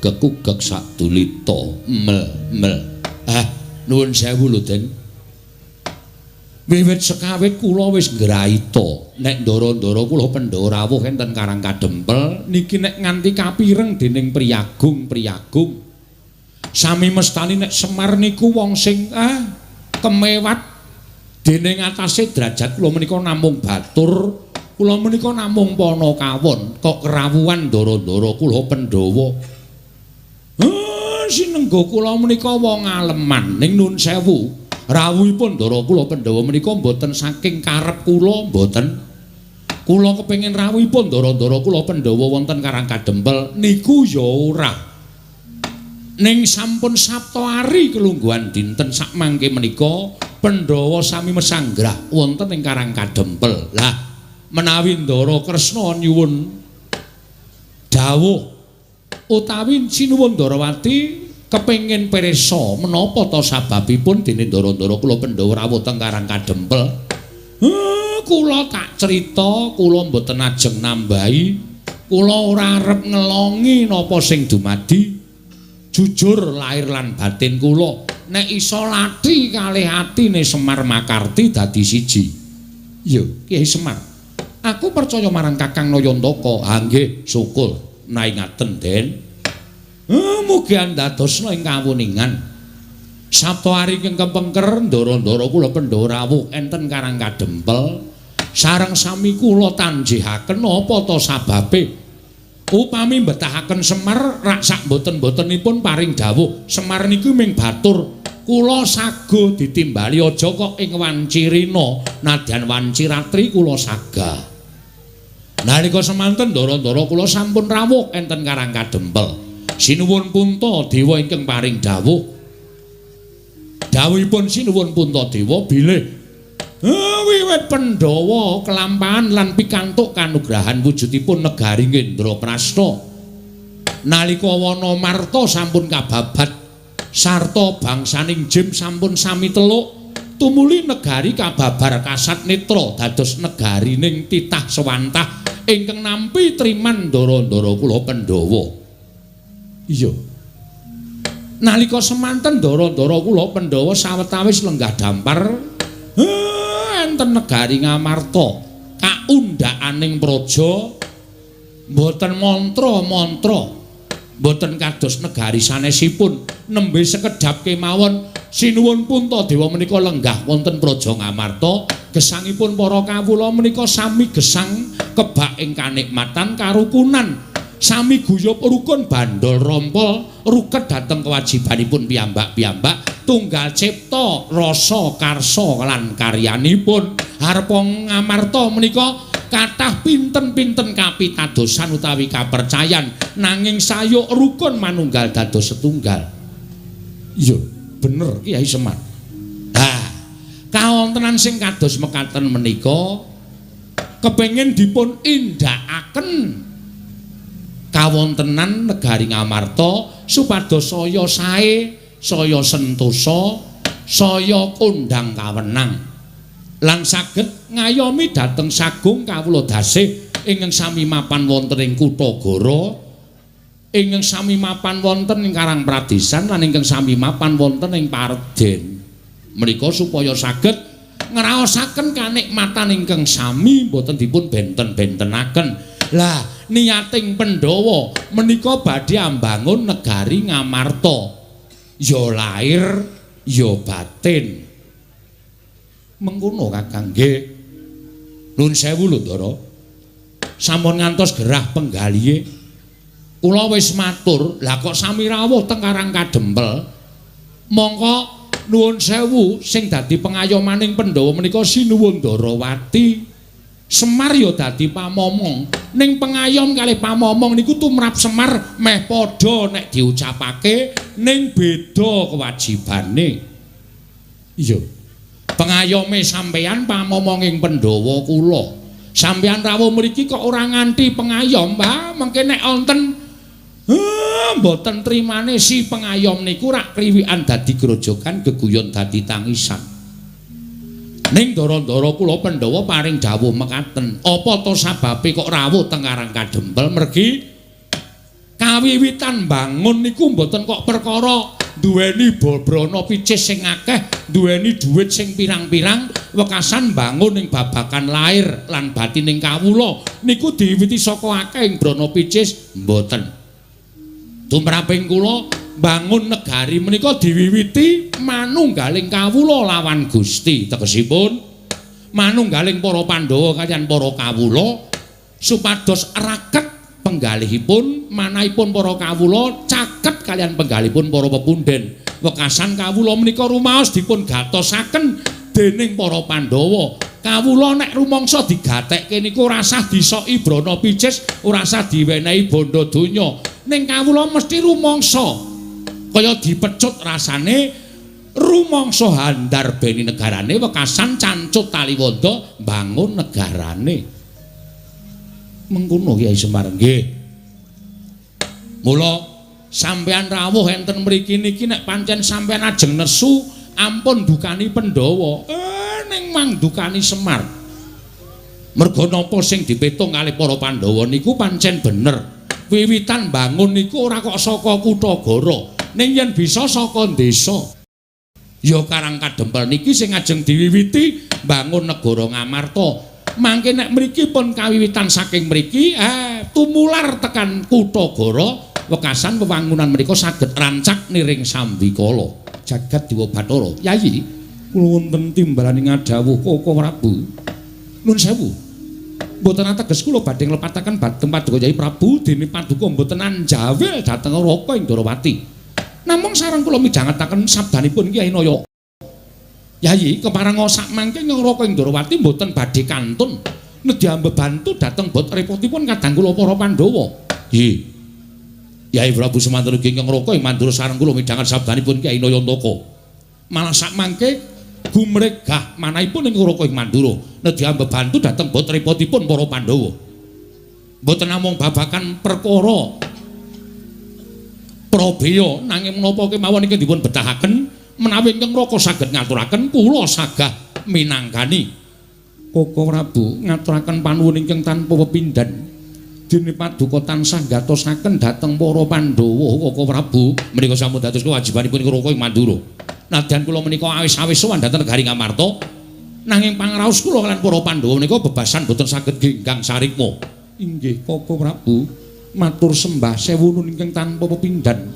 gegek-ugek sadulita mel mel. Ah, nuwun sewu lho, Den. Wiwit sekawit kula wis ngraita nek ndara-ndara kula Pandhawa rawuh enten Karang Kadempel niki nek nganti kapireng dening priyagung-priyagung. Sami mestani nek Semar niku wong sing kemewat dening atase derajat kula menika namung batur, kula menika namung panakawon kok kerawuhan ndara-ndara kula Pandhawa. Sinengga kula menika wong aleman ning nun sewu. Rawuhipun ndara kula Pandhawa menika mboten saking karep kula mboten. Kula kepengin rawuhipun ndara-ndara kula Pandhawa wonten Karang Kadempel niku ya ora. Ning sampun sapta ari kelungguhan dinten sakmangke menika Pandhawa sami mesanggrah wonten ing Karang Kadempel. Lah menawi Ndara Kresna nyuwun dawuh utawi sinuwun Ndarawati kepengin pirsa menapa ta sababipun dene ndara-ndara kula Pandhawa rawuh teng Karang Kadempel. Kula tak crita, kula mboten ajeng nambahi. Kula ora arep ngelongi napa sing dumadi. Jujur lahir lan batin kula nek iso lati kalih atine Semar Makarti dadi siji. Iya, Kyai Semar. Aku percaya marang Kakang Nayantaka. Ha nggih, syukur naingaten, Den. Mugi andadosna ing kawuningan. Sabta ari ingkang kepengker ndara-ndara kula Pandhawa rawuh enten Karang Kadempel sareng sami kula tanjihaken apa ta sababe. Upami mbetahaken Semar rak sak mboten-mbotenipun paring dawuh Semar niku ming batur kula sago ditimbali aja kok ing wanci rina nadyan wanci ratri kula saga. Nalika semanten ndara-ndara kula sampun rawuh enten Karang Kadempel. Sinuwun Puntadewa ingkang paring dawuh. Dawuhipun Sinuwun Puntadewa bilih wiwit Pandhawa kelampahan lan pikantuk kanugrahan wujudipun negari Ngendraprasta. Nalika wana marta sampun kababat sarta bangsaning Jim sampun sami teluk, tumuli negari kababar kasat netra dados negarining titah sewantah ingkang nampi triman ndara-ndara kula Pandhawa. Iya. Nalika semanten ndara-ndara kula Pandhawa sawetawis lenggah dampar enten negari Ngamarta kaundhakaning praja mboten mantra-mantra, mboten kados negari sanesipun nembe sekedhap kemawon Sinuwun Puntadewa menika lenggah wonten praja Ngamarta. Gesangipun para kawula menika sami gesang kebak ing kanikmatan karukunan, sami guyub rukun bandol rompol ruket dhateng kewajibanipun piyambak-piyambak, tunggal cipta rasa karsa lan karyanipun. Harpa Ngamarta menika kathah pinten-pinten kapitadosan utawi kapercayan, nanging sayuk rukun manunggal dados setunggal. Iya, bener Kyai Semar. Ha, kawontenan sing kados mekaten menika kepengin dipun indhakaken kawontenan negari Ngamarta supados saya sae, saya sentosa, saya kondhang kawenang lan saged ngayomi dhateng sagung kawula dasih ingkang sami mapan wonten ing Kutagara, ingkang sami mapan wonten ing Karang Pradesan lan ingkang sami mapan wonten ing Parden. Menika supaya saged ngraosaken kanikmatan ingkang sami mboten dipun benten-bentenaken. Lah niating Pandhawa menika badhe ambangun negari Ngamarta. Ya lair ya batin. Mengkono Kakang nggih. Nuwun sewu lho Ndara. Sampun ngantos gerah penggalihe. Kula wis matur, lah kok sami rawuh teng Karang Kadempel. Mongko nuwun sewu sing dadi pengayomaning Pandhawa menika Sinuwun Ndarawati. Semar ya dadi pamomong. Ning pengayom kalih pamomong niku tumrap Semar meh padha nek diucapake, ning beda kewajibane. Iya. Pengayome sampeyan pamomonging Pandhawa kula. Sampeyan rawuh mriki kok ora nganti pengayom, Mbah. Mengke nek wonten mboten trimane si pengayom niku rak kriwikan dadi grojogan, geguyon dadi tangisan. Ning ndara-ndara kula Pandhawa paring dawuh mekaten, apa to sababe kok rawuh teng Karang Kadempel? Mergi Kawiwitan bangun niku mboten kok perkara duweni brana picis sing akeh, duweni dhuwit sing pirang-pirang, wekasan bangun ing babagan lair lan batining kawula niku diwiwiti saka akeh ing brana picis mboten. Tumraping kula bangun negari menika diwiwiti manunggaling kawula lawan Gusti, tegesipun manunggaling para Pandhawa kaliyan para kawula supados raket penggalihipun manahipun para kawula caket kaliyan penggalihipun para pepunden. Wekasan kawula menika rumaos dipun gatosaken dening para Pandhawa. Kawula nek rumangsa digatekke niku ora sah disoki brana picis, ora sah diwenehi bondo donya. Ning kawula mesti rumangsa kaya dipecut rasane rumangsa handarbeni negarane, wekasan cancut taliwonda mbangun negarane. Mengkono Kyai Semar nggih. Mula sampeyan rawuh enten mriki niki nek pancen sampeyan ajeng nesu ampun dukani Pandhawa. Ning mangdukani Semar. Merga napa sing dipetung kalih para Pandhawa niku pancen bener. Wiwitan bangun niku ora kok saka Kutagara, ning yen bisa saka desa. Ya Karang Kadempel niki sing ajeng diwiwiti bangun negara Ngamarta. Mangke nek mriki pun kawiwitan saking mriki tumular tekan Kutagara, wekasan wewangunan mriku saged rancak niring sambikala. Jagat Dewa Bathara. Yayi, kula wonten timbalane ngadhawuh Koko Prabu. Nun sewu. Mboten ateges kula badhe nglepataken dhateng Paduka Yayi Prabu dene paduka mboten anjawil dhateng Raka ing Ndorowati. Namung sareng kula midhangetaken sabdanipun Kyai Naya. Yayi, kepareng sak mangke Raka ing Ndorowati mboten badhe kantun nedhi ambebantu dhateng bot repotipun kadang kula para Pandhawa. Nggih. Yayi Prabu semanten ugi ingkang Raka ing Mandura sareng kula midhanget sabdanipun Kyai Nayantaka. Malah sak mangke gumregah manahipun ing Raka ing Mandura nedhi ambebantu dhateng bot repotipun para Pandhawa. Mboten namung babagan perkara prabeya nanging menapa kemawon ingkang dipun betahaken menawi ingkang Raka saged ngaturaken kula sagah minangkani. Koko Prabu ngaturaken panuwun ingkang tanpa pepindhan. Dene paduka tansah gatosaken dhateng para Pandhawa Koko Prabu menika sampun dados kewajibanipun Raka ing Mandura. Nadyan kula menika awis-awis sowan dhateng negari Ngamarta, nanging pangraos kula kaliyan para Pandhawa menika bebasan boten saged genggang sarikma. Inggih Koko Prabu, matur sembah sewu nun ingkang tanpa pepindhan.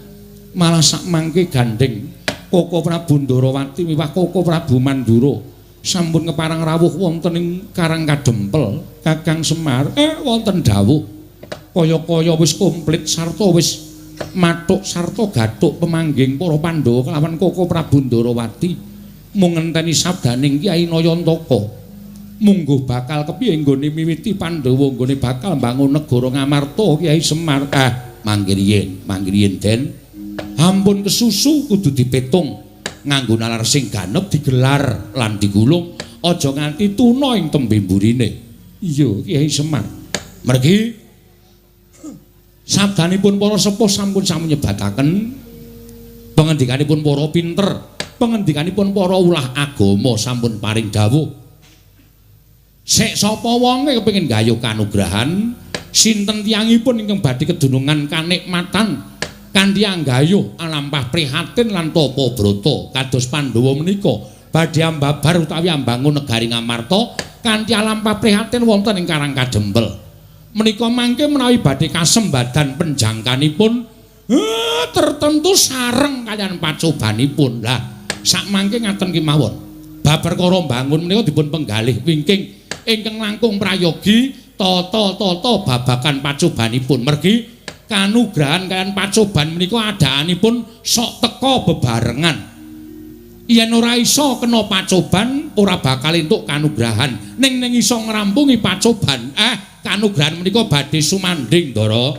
Malah sak mangke gandheng Koko Prabu Ndorowati miwah Koko Prabu Mandura sampun keparang rawuh wonten ing Karang Kadempel. Kakang Semar wonten dawuh kaya-kaya wis komplit sarta wis mathuk sarta gathuk pemangging para Pandhawa kelawan Koko Prabu Ndorowati mung ngenteni sabdaning Kyai Nayantaka. Mungguh bakal kepiye nggone miwiti Pandhawa nggone bakal mbangun negara Ngamarta Kyai Semar. Mangke riyin, mangke riyin Den. Ampun kesusu kudu dipetung nganggo nalar sing ganep digelar lan digulung aja nganti tuna ing tembe mburine. Iya Kyai Semar. Mergi sabdanipun para sepuh sampun sami nyebataken pengendikanipun para pinter, pengendikanipun para ulah agama sampun paring dawuh. Sik sapa wonge kepengin gayuh kanugrahan, sinten tiyangipun ingkang badhe kedunungan kanikmatan kanthi anggayuh alampah prihatin lan tapa brata kados Pandhawa menika badhe ambabar utawi ambangun negari Ngamarta kanthi alampah prihatin wonten ing Karang Kadempel. Menika mangke menawi badhe kasembadan penjangkanipun tertentu sareng kaliyan pacobanipun. Lah sak mangke ngaten kemawon. Bab perkara mbangun menika dipun penggalih wingking ingkang langkung prayogi tata-tata babagan pacobanipun. Mergi kanugrahan kaliyan pacoban menika adaanipun sok teka bebarengan. Yen ora iso kena pacoban ora bakal entuk kanugrahan. Ning ning iso ngrampungi pacoban, kanugrahan menika badhe sumandhing, Ndara.